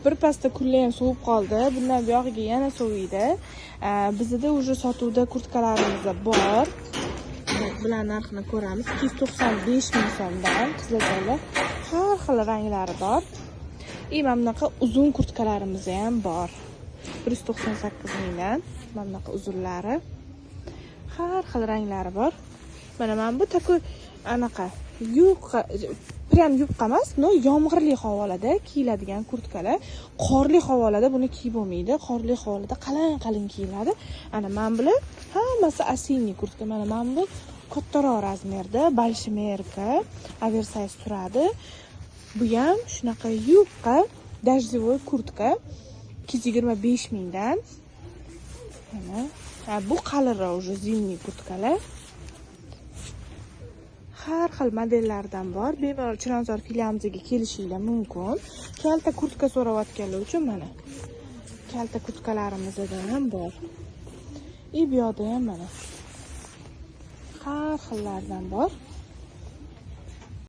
Birpasda kunlar ham sovib qoldi. Bundan buyog'iga yana soviydi. Bizda уже sotuvda kurtkalarimiz bor. Bular narxini ko'ramiz. 295 ming so'mdan, qizlarjonlar. Har xil ranglari bor. И mana bunaqa uzun kurtkalarimiz ham bor. 198 mingdan. Mana bunaqa uzunlari. Har xil ranglari bor. Mana bu такой anaqa yupqa, прям yupqa emas, но yomg'irli havolarda kiyiladigan kurtkalar. Qorli havolarda buni kiyib bo'lmaydi. Qorli havolarda qalin qalin kiyiladi. Ana mana bular hammasi осенний kurtka. Mana bu kattaroq razmerda, большемерка, oversize turadi. Bu ham shunaqa yupqa дождевой kurtka, 225 mingdan. Mana ha, bu qalinroq уже зимний kurtkalar. Har xil modellardan bor. Bemalol Chilonzor filialimizga kelishinglar mumkin. Kalta kurtka so'rayotganlar uchun mana kalta kurtkalarimizdan ham bor. И bu yoqda ham mana har xillardan bor.